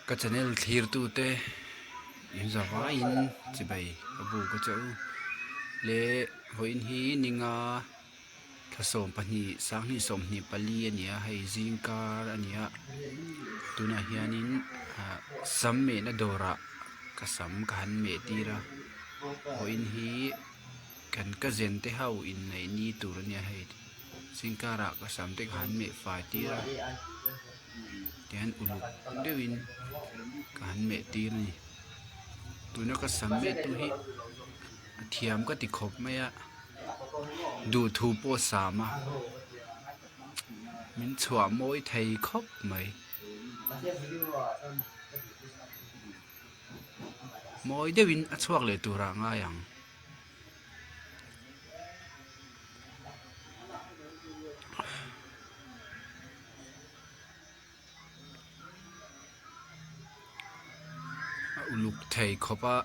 Ka channel thlir tu te in za vaiin chibai ka buk a che u le vawiin hi ninga thlasawm pahnih sanghnih sawmhnih pali a ni a hei zingkar a ni a tunah hianin ah sam mehna dawrah ka sam ka han meh tir a vawiin hi kan cousin te ho inneih ni tur a nia hei zingkarah ka sam te ka han meh fai tir a tihian uluk deuhin ka han meh tir a ni tuna ka sam meh tu hi a thiam ka ti khawp mai a duhthu pawh a sam a min chhuah mawi thei khawp mai. Mawi deuhin a chhuak leh turah a ngai ang. A uluk thei khawp a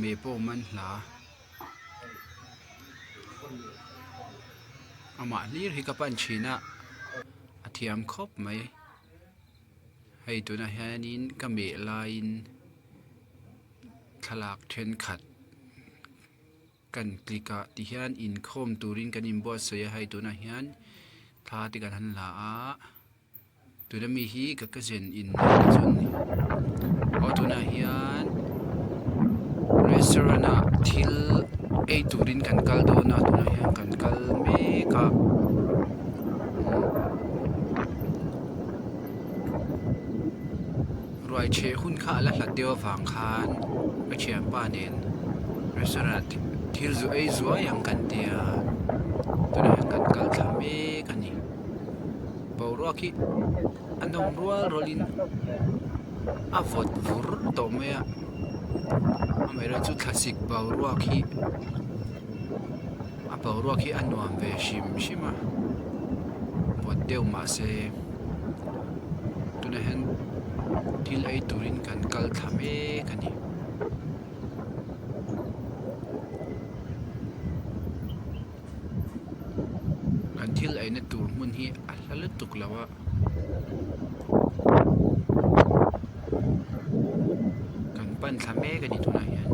meh pawh man hla amah hlir hi ka pan thin a a thiam khawp mai. Hei tunah hianin ka meh laiin thlalak thenkhat kan click a tihian inkhawm turin kan inbuatsaih a hei tunah hian thla te kan han la a tuna mi hi ka cousin in a chu a ni aw tunah hian restaurant ah thil ei turin kan kal dawn a tunah hian kan kal mek a. Ruai chheh hun kha a la hlat deuh avang khan ka thianpa nen restaurant thil zu ei zuai ang kan ti a tunah hian kan kal thla mek a ni boruak hi a nawm rual rual in a vawt vur tawh mai a amaherawhchu thlasik boruak hi. A boruak hi a nuam ve hrim hrim a vawt deuh mahse tunah hian thil ei turin kan kal thla mek a ni. Kan thil eina tur hmun hi a hla lutuk lo a kan pan thla mek a ni tunah hian.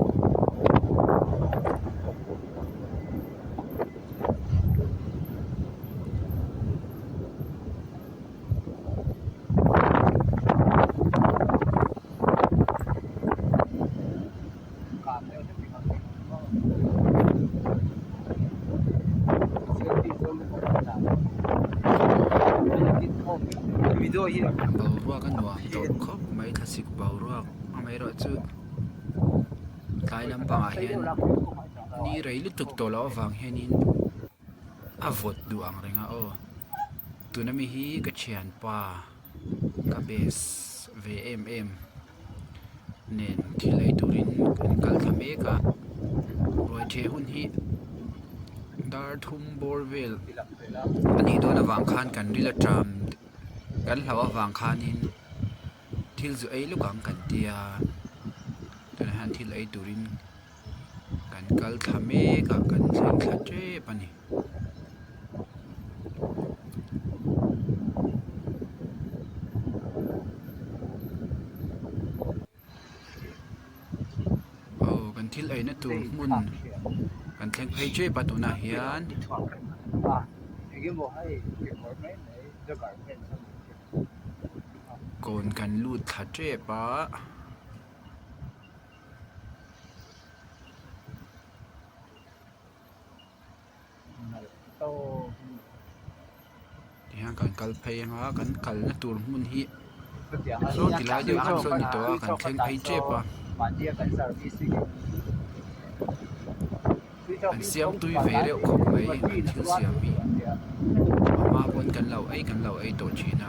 Boruak a nuam tawh khawp mai thlasik boruak amaherawhchu tlai lampangah hian ni rei lutuk tawh loh avang hianin a vawt duh ang reng a aw tuna mi hi ka thianpa ka best ve em em nen thil ei turin kan kal thla mek a ruai ṭheh hun hi dar thum bawr vel a nih dawn avang khan kan ril a ṭam kan hlauh avang khanin thil zu ei lawk ang kan tia tunah hian thil ei turin kan kal thla mek a kan thleng thla tep a ni. Aw kan thil eina tur hmun kan thleng phei tep a tunah hian. Kawn kan lut thla tep a. Tihian kan kal phei anga kan kalna tur hmun hi saw ti lai deuh khan sawn a ni tawh a kan thleng phei tep a an siam tui ve reuh khawp mai an thil siam hi a hma pawn kan lo ei kan lo ei tawh thin a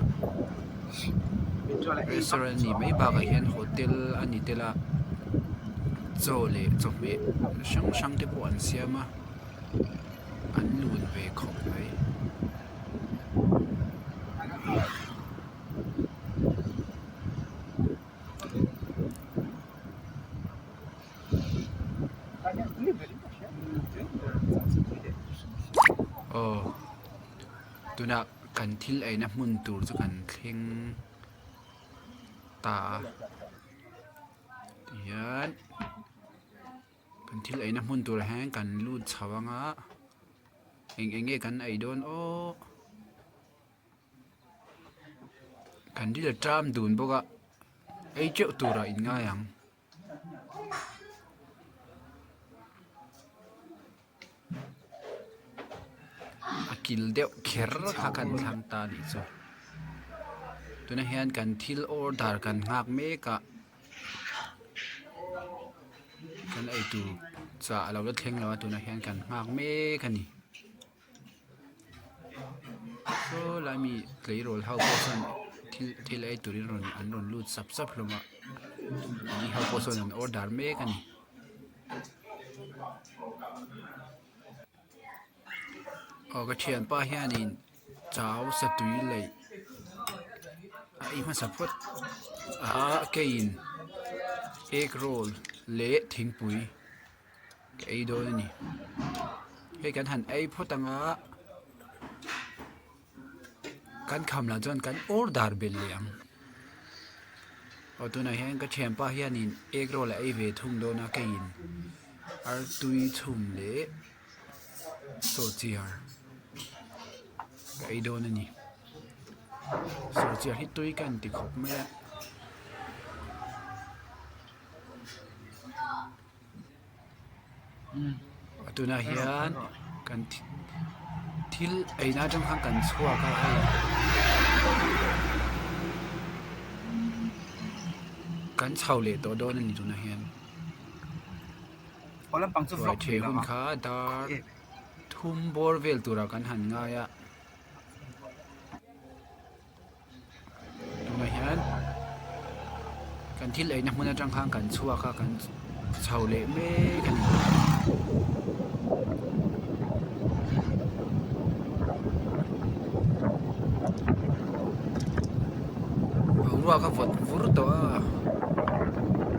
restaurant a nih mai bakah hian hotel a ni tel a chaw leh chawhmeh hrang hrang te pawh an siam a an lun ve khawp mai. Aw tunah kan thil eina hmun tur chu kan thleng. ta a tihian kan thil eina hmun turah hian kan lut chho ang a eng eng nge kan ei dawn aw kan ril a ṭam dun bawk a ei teuh turah in ngai ang. A kil deuh kher kha kan thlang ta a nih chu tunah hian kan thil order kan nghak mek a kan eitur chah a lo la thleng lo a tunah hian kan nghak mek a ni. Saw lai mi tleirawl ho pawh chuan thil thil ei turin rawn an rawn lut sap sap hlawm a anni ho pawh sawn an order mek a ni. Aw ka thianpa hianin chau satui leih a ei hmasa phawt a keiin egg roll leh thingpui. Ka ei dawn a ni hei kan han ei phawt ang a kan kham lah chuan kan order belh leh ang aw tunah hian ka thianpa hianin egg roll a ei ve thung dawn a keiin artui chhum leh sawhchiar ka ei dawn a ni sawhchiar hi tui ka inti khawp mai a. Tunah hian kan thil eina atang khan kan chhuak a hei kan chho leh tawh dawn a ni tunah hian ruai ṭheh hun kha dar thum bawr vel turah kan han ngai a. Tunah hian kan thil eina hmun atang khan kan chhuak a kan chho leh mek a ni. Boruak a vawt vur tawh a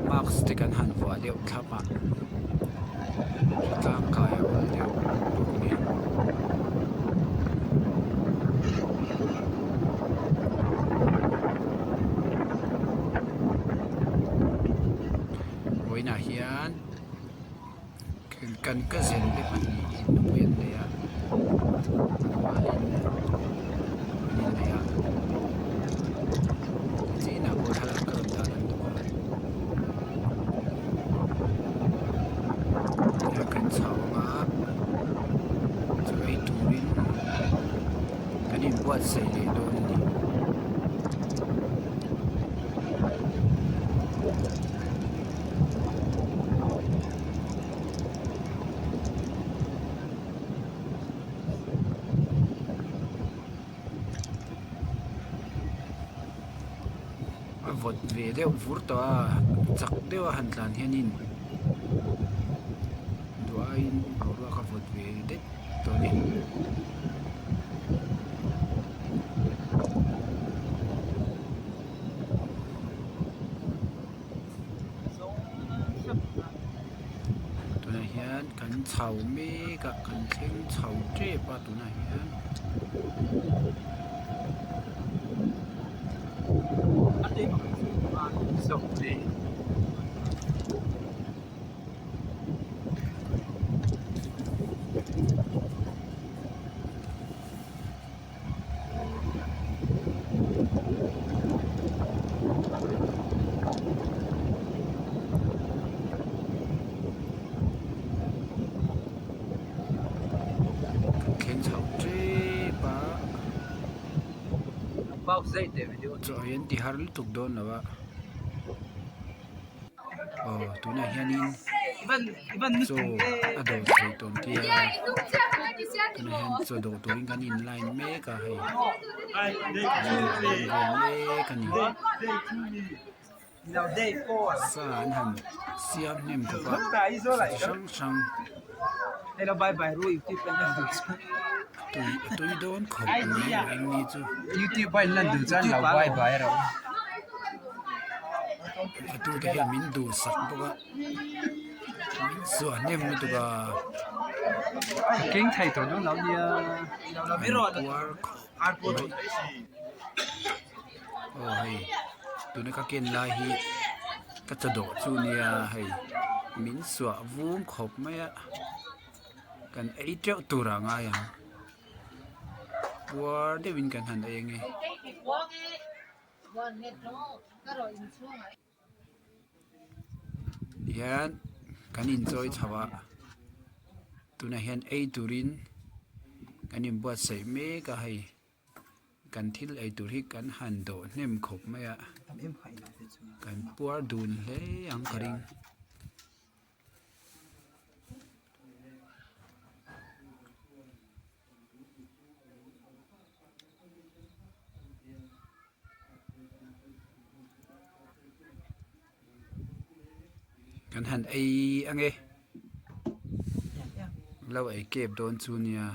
mask te kan han vuah deuh thlap a hritlang kai a awm deuh bawk nen. Vawiinah hian kan cousin te pahnihin nupui an nei a an rualin an innei a chinah pawh thlalak ka rawn dah lan duh a tihian kan chho ang a chaw ei turin. Kan inbuatsaih leh dawn a ni. A vawt ve deuh vur tawh a chak deuh a han tlan hianin duh aiin boruak a vawt ve det tawh a ni. Tunah hian kan chho mek a kan thleng chho tep a tunah hian. Kan thleng chho tep a chaw hi an ti har lutuk dawn lo a aw tunah hianin chaw a dawh theih tawh ang tia tunah hian chaw dawh turin kan in line mek a hei an vel mek a ni. Sa an han siam hnem khawp a chi hrang hrang tui a tui dawn khawp mai eng ni chu. A tu te hian min duhsak bawk a min zuah hnem lutuk a an puar khawp mai aw hei. Tuna ka ken lai hi ka chaw dawh chu nia hei min suah vum khawp mai a kan ei teuh tur ah ngai ang puar deuhin kan han ei ange. Hian kan inchawi chho a tunah hian ei turin kan inbuatsaih mek a hei. Kan thil ei tur hi kan han dawh hnem khawp mai a, kan puar dun hle ang ka ring. Kan han ei ange, lo ei kep dawn chu nia.